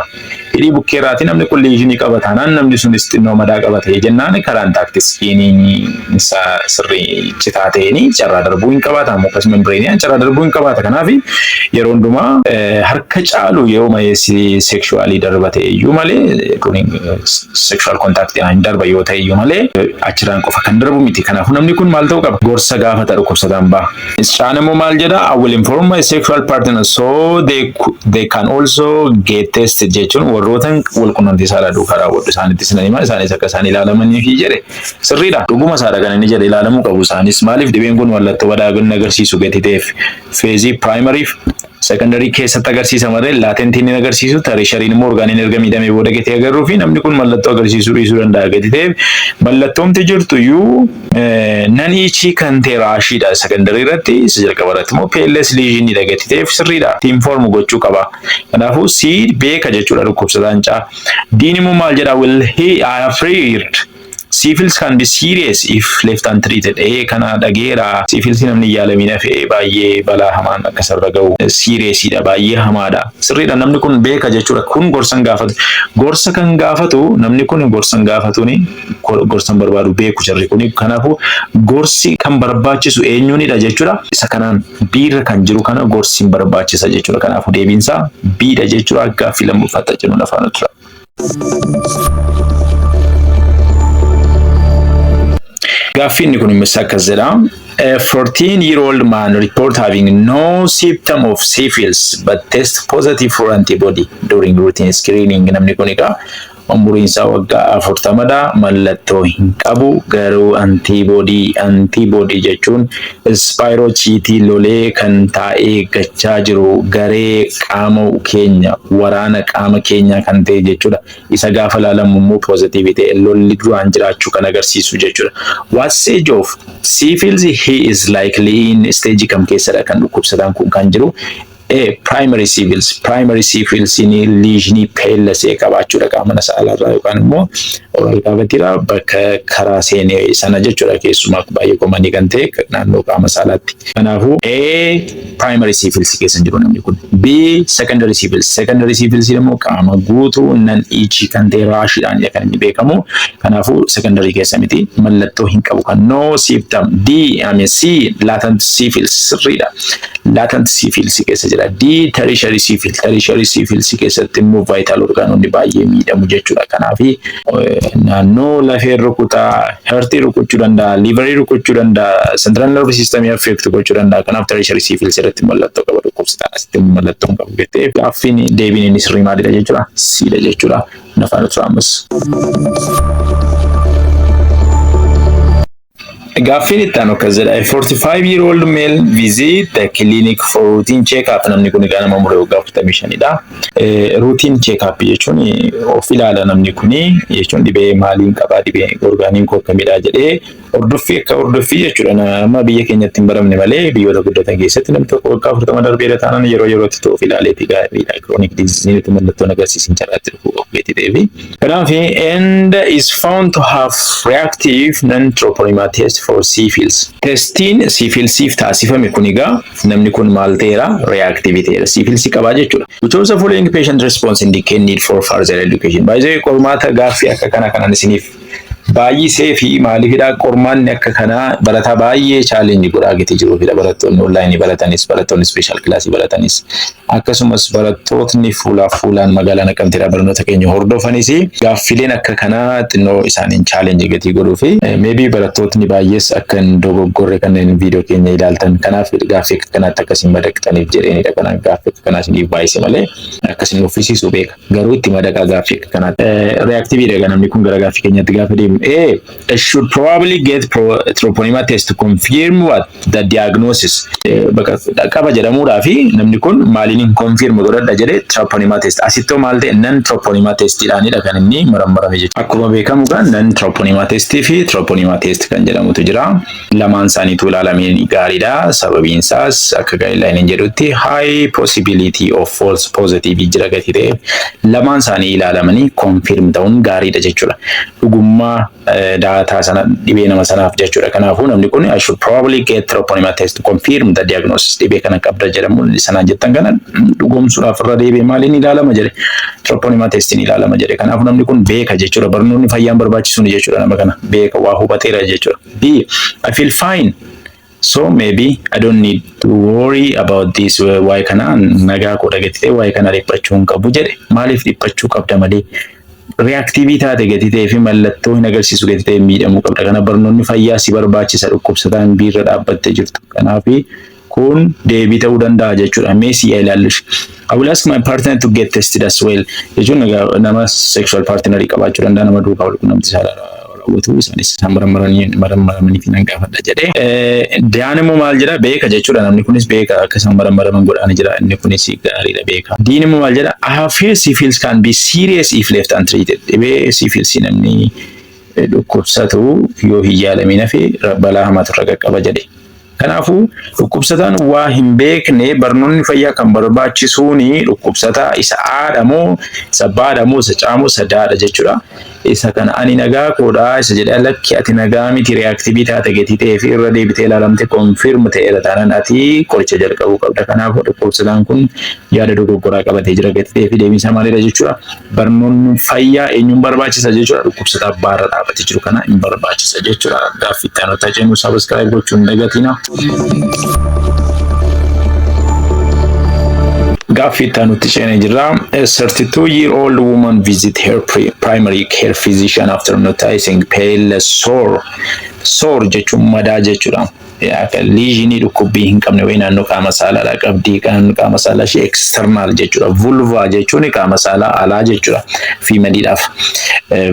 Hidhii bukkeerraati namni kun lesionii qaba taanaan, namni sunis xinnoo madaa qaba ta'ee jennaan, karaa intact skinii isaa sirrii citaa ta'een carraa darbuu hin qabaata. Mucous membraneii carraa darbuu hin qabaata. Kanaaf yeroo hundumaa harka caalu yeroo mayeessi sexualii darba ta'e iyyuu malee, sexual contactiidhaan hin darba yoo ta'e iyyuu malee, achirraan qofa kan darbu miti. Kanaafuu namni kun maal ta'uu qaba? Gorsa gaafata dhukkubsataan ba'a. Caan immoo maal jedha? "I will inform my sexual partner so they can also get tested" jechuun warroota wal quunnamtii saalaa duukaa raawwadhu isaanitti sinan hima, isaanis akka isaan ilaalamanii fi jedhe sirriidha. Dhuguma isaadha kan inni jedhe, ilaalamuu qabu isaanis. Maaliif? Dhibeen kun mallattoo badaa agarsiisu gati ta'eef phaseii primary, secondary keessatti agarsiisa malee latentiin hin agarsiisu. Tertiaryn immoo organiin erga miidhamee booda gatii agarruu fi namni kun mallattoo agarsiisuu dhiisuu danda'a gati ta'eef, mallattoomti jirtu iyyuu non-itchy kan ta'e rashiidha secondary irratti. Isa jalqaba irratti immoo painless lesioniidha gati ta'eef sirriidha. Inform gochuu qaba. Kanaafuu C beeka jechuudha dhukkubsataan caa. Diin immoo maal jedha? Will he "I have heard syphilis can be serious if left untreated." Ee, kana dhageera. Syphilis namni yaalamiin hafee baay'ee balaa hamaan akka sarara ga'u, seriousiidha, baay'ee hamaadha. Sirriidha, namni kun beeka jechuudha. Kun gorsan gaafatu. Gorsa kan gaafatu namni kun gorsan gaafatuuni gorsan barbaadu beeku jarri kuni. Kanaafuu gorsi kan barbaachisu eenyuunidha jechuudha? Isa kanaan biirra kan jiru kana gorsi barbaachisa jechuudha. Kanaafuu deebiinsaa Bdha jechuudha. Gaaffii lammaffaatti jennuun afaan tura. Gaaffiin kun immoo akkas jedha. A 14-year-old man report having no symptom of syphilis but test positive for antibody during routine screening. Namni kun egaa umuriin isaa waggaa 40dha. Mallattoo hin qabu, garuu antibody, antibody jechuun spirocheteii lolee kan taa'ee eeggachaa jiru, garee qaama keenya, waraana qaama keenyaa kan ta'e jechuudha. Isa gaafa ilaalamu immoo positiveii ta'e, lolli duraan jiraachuu kan agarsiisu jechuudha. What stage of syphilis he is likely in? Stage kam keessadha kan dhukkubsataan kun kan jiru? A. Primary syphilis. Primary syphilis lesionii painless qabaachuudha qaama saalaarraa yookaan immoo oral cavitydha bakka karaa seenee sana jechuudha, keessumaa baay'ee commonii kan ta'e naannoo qaama saalaatti. Kanaafuu A, primary syphilis keessa jiru namni kun. B, secondary syphilis. Secondary syphilis immoo qaama guutuu non itchy kan ta'e rashiidhaan kan inni beekamu. Kanaafuu secondary keessa miti, mallattoo hin qabu kan, no symptom. D, I mean C, latent syphilis sirriidha. Latent syphilis keessa jira. D, tertiary syphilis. Tertiary syphilis keessatti immoo vital organonni baay'ee miidhamu jechuudha. Kanaaf naannoo lafee rukutaa, heartii rukuchuu danda'a, liverii rukuchuu danda'a, central nervous system affect gochuu danda'a. Kanaaf tertiary syphilis irratti mallattoo qaba dhukkubsataan, asitti mallattoo hin qabu jettee gaaffiin deebiin inni sirrii maalidha jechuudha? Cdha jechuudha. Nafaan turaamus. Gaaffiin itti aanu akkas jedha. A 45 year old male visit the clinic for routine check-up. Namni kun egaa nama umurii waggaa 45dha. Routine check-up jechuun of ilaala namni kuni jechuun dhibee maaliin qabaa, dhibee organiin koo akkamidha jedhee hordoffii, akka hordoffii jechuudha. Nama biyya keenyatti hin baramne malee biyyoota guddatan keessatti namni tokko waggaa 40 darbeera taanaan yeroo yerootti of ilaaleeti gaariidha. Chronic disease mallattoon agarsiisin carraatti dhufuu of beetii ta'eefi. Kanaaf and is found to have reactive non-treponema test for syphilis. Testiin syphilisiif taasifame kun egaa namni kun maal ta'eera? Reactive ta'eera. Syphilis qabaa jechuudha. Which of the following patient response indicate need for further education? By the way, qormaata gaaffii akka kana kanan isiniif baay'isee fi maaliifidha? Qormaanni akka kanaa barataa baay'ee challenge godhaa gatii jiruufidha. Barattoonni onlineii baratanis, barattoonni special classii baratanis, akkasumas barattootni fuulaaf fuulaan magaalaa Naqamteedhaa barnoota keenya hordofanis gaaffileen akka kanaa xinnoo isaaniin challenge gatii godhuu fi maybe barattootni baay'ees akka hin dogoggorre kanneen viidiyoo keenya ilaaltan kanaaf gaaffii akka kanaatti akkasiin madaqxaniif jedheenidha. Kanaaf gaaffii akka kanaa isiniif baay'ise malee akkasin uffisiisuu beeka, garuu itti madaqaa gaaffii akka kanaatti. Reactivedha namni kun. Gara gaaffii keenyatti gaafa deemu, A, should probably get treponema test to confirm what the diagnosis. Bakka qaba jedhamuudhaa fi namni kun maaliin hin confirm godhadha jedhee? Treponema test. Asittoo maal ta'e? Non treponema testiidhaanidha kan inni marammarame jechuudha. Akkuma beekamu kan non treponema testii fi treponema test kan jedhamutu jira. Lamaan isaaniitu ilaalamee gaariidha. Sababiin isaas akka guideline jedhutti high possibility of false positive jira gatii ta'e lamaan isaanii ilaalamanii confirm ta'uun gaariidha jechuudha. Dhugummaa daataa sana dhibee nama sanaaf jechuudha. Kanaafuu namni kun "I should probably get treponema test to confirm the diagnosis", dhibee kana qabda jedhamu sanaan jettan kana dhugoomsuudhaaf irra deebi'ee maaliin ilaalama jedhe? Treponema testiin ilaalama jedhe. Kanaafuu namni kun beeka jechuudha. Barnoonni fayyaan barbaachisuun jechuudha, nama kana beeka, waa hubateera jechuudha. B, "I feel fine. So maybe I don't need to worry about this." Waa'ee kana nagaa koo dhageessitee waa'ee kana dhiphachuu hin qabu jedhe. Maaliif dhiphachuu qabda malee? Reactive taate gatii ta'ee fi mallattoo hin agarsiisu gatii ta'e miidhamuu qabda. Kana barnoonni fayyaa si barbaachisa dhukkubsataan biirra dhaabbattee jirtu. Kanaaf kun deebii ta'uu danda'a jechuudha. Mee si ilaallush. "I will ask my partner to get tested as well." Jechuun nama sexual partner qabaachuu danda'a, nama duukaa wal quunnamtii saalaa raawwatu, isaanis isaan marammaramanii fi nan gaafadha jedhee. Daan immoo maal jedha? Beeka jechuudha. Namni kunis beeka, akka isaan marammaraman godhaani jira, inni kunis gaariidha, beeka. Diin immoo maal jedha? "I have fear syphilis can be serious if left untreated." Dhibee syphilis namni dhukkubsatu yoo hin yaalamin hafe balaa hamaatu irra qaqqaba jedhe. Kanaafuu dhukkubsataan waa hin beekne barnoonni fayyaa kan barbaachisuuni dhukkubsataa isa Aadha moo isa Baadha moo isa Caamoo isa Daadha jechuudha. Isa kana ani nagaa koodhaa isa jedhee, lakki, ati nagaa miti, reactive taate gatii ta'ee fi irra deebitee ilaalamte confirm ta'eera taanaan ati qoricha jalqabuu qabda. Kanaafuu dhukkubsataan kun yaada dogoggoraa qabatee jira gatii ta'ee fi deebiin isaa maalidha jechuudha? Barnoonni fayyaa eenyuun barbaachisa jechuudha? Dhukkubsataa baarra dhaabbatee jiru kana hin barbaachisa jechuudha. Gaaffii itti aanutti jennu subscribe gochuun hin dagatina. Gaaffii itti aanutti ceenee jirra. A 32 year old woman visit her primary care physician after noticing painless sore. Sore jechuun madaa jechuudha. Akka lesionii dhukkubbii hin qabne wayii naannoo qaama saalaa qabdi. Qaama saalaa ishee external jechuudha. Vulva jechuun qaama saalaa alaa jechuudha. Femaleiidhaaf.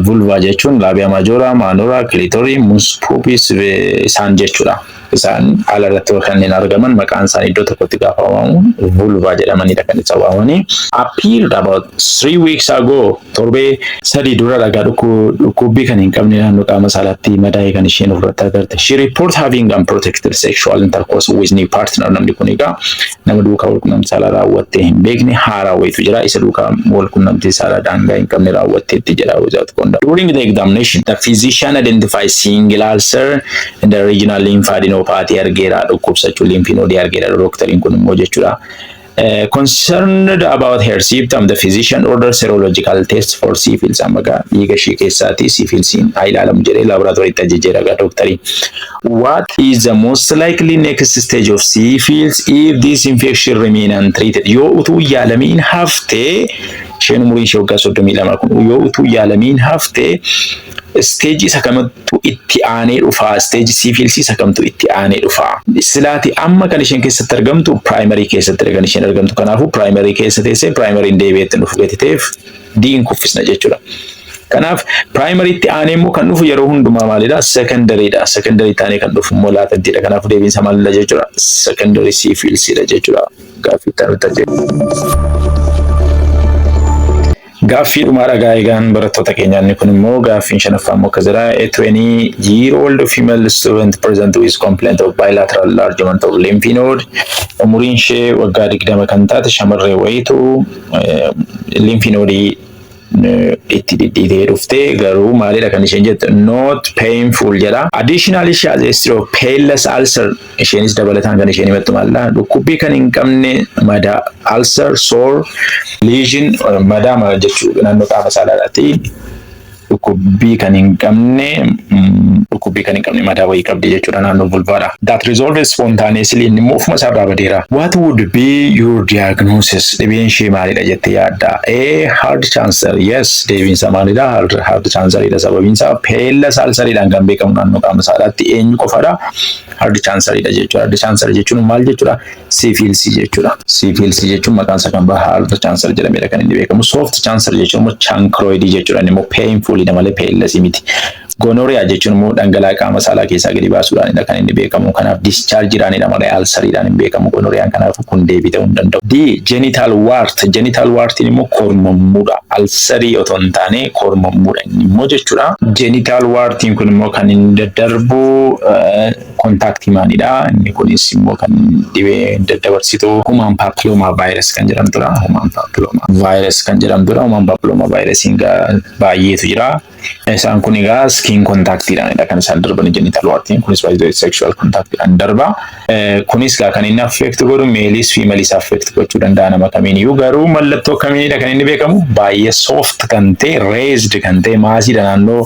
Vulva jechuun labia majora, minora, clitoris, mons pubis isaan jechuudha. Isaan ala irratti kanneen argaman maqaan isaanii iddoo tokkotti gaafa waamamu vulva jedhamanidha kan isa waamanii. Appeared about 3 weeks ago, torbee 3 dura dhagaa dhukkubbii kan hin qabne naannoo qaama saalaatti madaa'e kan isheen ofirratti agarte. She report having unprotected sexual intercourse with new partner. Namni kun egaa nama duukaa walqunnamtii saalaa raawwattee hin beekne haaraa wayitu jira, isa duukaa walqunnamtii saalaa daangaa hin qabne raawwatteetti jedha without condom. During the examination, the physician identifies single ulcer in the regional lymphadenopathy argeera, dhukkubsachuu lymph node argeera doktariin kun immoo jechuudha. Concerned about her symptom, the physician ordered serological test for syphilis. Amma gaa dhiiga ishee keessaati syphilisiin haa ilaalamu jedhee laaboraatooriitti ajajeera gaa doktariin. What is the most likely next stage of syphilis if this infection remain untreated? Yoo utuu yaalamiin haftee, isheen umuriin ishee waggaa 32 kun yoo utuu yaalamiin haftee, stage isa kamittu itti aanee dhufa? Stage syphilis isa kamtu itti aanee dhufa? Silaati amma kan isheen keessatti argamtu primary keessatti kan isheen argamtu. Kanaafuu primary keessa teessee primaryn deebi'eetti dhufu gatiteef diin kuffisna jechuudha. Kanaaf primarytti aanee immoo kan dhufu yeroo hundumaa maalidha? Secondaryidha. Secondarytti aanee kan dhufu immoo latentiidha. Kanaafuu deebiinsa maalidha jechuudha? Secondary syphilisidha jechuudha. Gaaffii itti aanutti ajjeeru. Gaaffii dhumaa dhagaa egaan barattoota keenyaa, inni kun immoo gaaffiin shanaffaa immoo akkas jedha. A 20 year old female student present with complaint of bilateral enlargement of lymph node. Umuriin ishee waggaa 20 kan taate shamarree wayitu lymph node itti dhidhiitee dhuftee, garuu maalidha kan isheen jettu? Not painful jedha. Additionally, she has a history of painless ulcer. Isheenis dabalataan kan isheen himattu maalidha? Dhukkubbii kan hin qabne madaa, ulcer, sore, lesion, madaa jechuu naannoo qaama saalaadhaati. Dhukkubbii kan hin qabne, dhukkubbii kan hin qabne madaa wayii qabdi jechuudha naannoo vulvaadha. That resolves spontaneously, inni immoo ofuma isaa irraa badeera. What would be your diagnosis? Dhibeen ishee maalidha jettee yaadda? A, hard chancre. Yes, deebiin isaa maalidha? Hard chancreidha. Sababiin isaa painless ulceriidhaan kan beekamu naannoo qaama saalaatti eenyu qofadha? Hard chancreidha jechuudha. Hard chancre jechuun maal jechuudha? Syphilis jechuudha. Syphilis jechuun maqaan isaa kan biraa hard chancre jedhamedha kan inni beekamu. Soft chancre jechuun immoo chancroid jechuudha. Inni immoo painful malee painless miti. Gonorrhea jechuun immoo dhangala'aa qaama saalaa keessaa gadi baasuudhaanidha kan inni beekamu. Kanaaf dischargeiidhaanidha malee ulceriidhaan hin beekamu gonorrheaan. Kanaaf kun deebii ta'uu hin danda'u. D, genital wart. Genital wartiin immoo kormammuudha. Ulcerii otoo hin taane kormammuudha inni immoo jechuudha. Genital wartiin kun immoo kan inni daddarbu contactii maanidha. Inni kunis immoo kan dhibee daddabarsitu human papilloma virus kan jedhamtudha. Human papilloma virus kan jedhamtudha. Human papilloma virusiin baay'eetu jira. Isaan kun egaa skin contactiidhaanidha kan isaan darban genital wartiin kunis baay'ee sexual contactiidhaan darba. Kunis egaa kan inni affect godhu maleis femaleis affect gochuu danda'a nama kamiiniyyuu, garuu mallattoo kamiinidha kan inni beekamu? Baay'ee soft kan ta'e, raised kan ta'e massiidha naannoo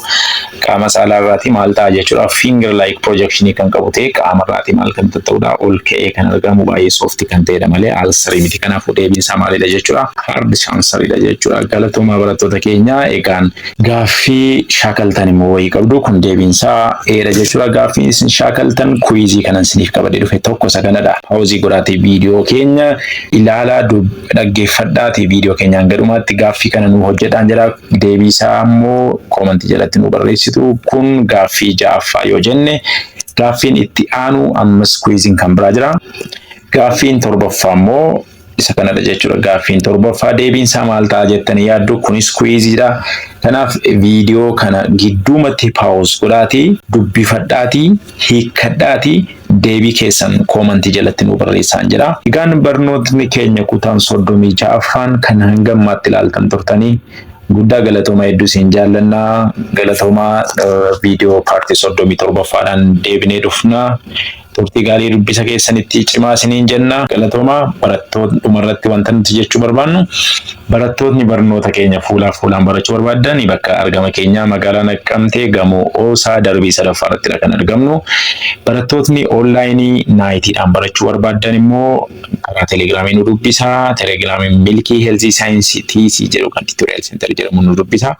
qaama saalaa irraatii maal ta'a jechuudha, finger like projection kan qabu ta'e, qaama irraatii maal kan ta'udha, ol ka'ee kan argamu, baay'ee soft kan ta'edha malee ulcerii miti. Kanaafuu deebiin isaa maalidha jechuudha? Hard chancreidha jechuudha. Galatoomaa barattoota keenya. Egaan gaaffii shaakaltan immoo wayii qabdu, kun deebiin isaa Adha jechuudha. Gaaffii isin shaakaltan quizii kanan isiniif qabadee dhufe tokko isa kanadha. Pause godhaatii viidiyoo keenya ilaalaa, dhaggeeffadhaatii viidiyoo keenyaan gadhumaatti gaaffii kana nu hojjedhaan jedha. Deebii isaa immoo commentii jalatti nu barreessitu. Kun gaaffii ja'affaa yoo jenne, gaaffiin itti aanu ammas quiziin kan biraa jira. Gaaffiin torbaffaa immoo isa kanadha jechuudha. Gaaffiin torbaffaa deebiin isaa maal ta'a jettanii yaaddu? Kunis quiziidha. Kanaaf viidiyoo kana gidduumatti pause godhaatii, dubbifadhaatii, hiikkadhaatii, deebii keessan commentii jalatti nu barreessaan jedha. Egaan barnootni keenya kutaan 36ffaan kan hanga ammaatti ilaaltan turtanii guddaa galatoomaa, hedduu isin jaallannaa. Galatoomaa, viidiyoo partii 37ffaadhaan deebinee dhufna. Turtii gaarii, dubbisa keessanitti cimaa isiniin jenna. Galatoomaa barattoota. Dhumarratti wanta nuti jechuu barbaannu, barattootni barnoota keenya fuulaa fuulaan barachuu barbaadan bakka argama keenyaa magaalaa Naqqamtee, gamoo Oosaa, darbii sadaffaa irrattidha kan argamnu. Barattootni onlineii nightiidhaan barachuu barbaadan immoo karaa Telegramii nu dubbisaa. Telegramiin Milkii Health Science TC jedhu kan Tutorial Center jedhamu nu dubbisa.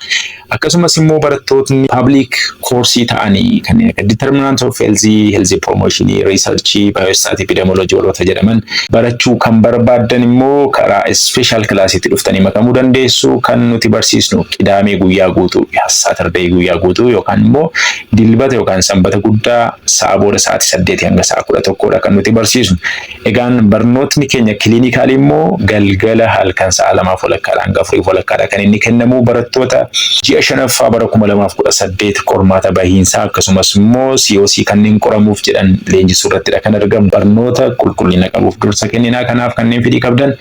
Akkasumas immoo barattootni public courseii ta'anii kanneen akka determinant of health, health promotion, Research, Biostat, Epidemiology warroota jedhaman barachuu kan barbaaddan immoo karaa special classiitti dhuftanii makamuu dandeessu. Kan nuti barsiisnu Qidaamee guyyaa guutuu, Saturday guyyaa guutuu yookaan immoo Dilbata yookaan Sanbata guddaa sa'a booda sa'aatii 8 hanga sa'a 11dha kan nuti barsiisnu. Egaan barnootni keenya clinicalii immoo galgala halkan sa'a 2:30dha hanga 4:30dha kan inni kennamu. Barattoota ji'a shanaffaa bara 2018 qormaata bahiinsaa akkasumas immoo COC kanneen qoramuuf jedhan leenjisuu irrattidha kan argamu. Barnoota qulqullina qabuuf dursa kenninaa. Kanaaf kanneen fedhii qabdan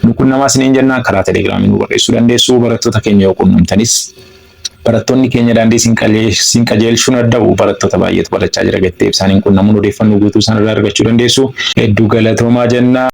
nu qunnamaa isiniin jennaa. Karaa Telegramii nu barreessuu dandeessu. Barattoota keenya yoo qunnamtanis barattoonni keenya daandii siin qajeelchuu danda'u. Barattoota baay'eetu barachaa jira gattee isaaniin qunnamuun odeeffannoo guutuu isaan irraa argachuu dandeessu. Hedduu galatoomaa jennaa.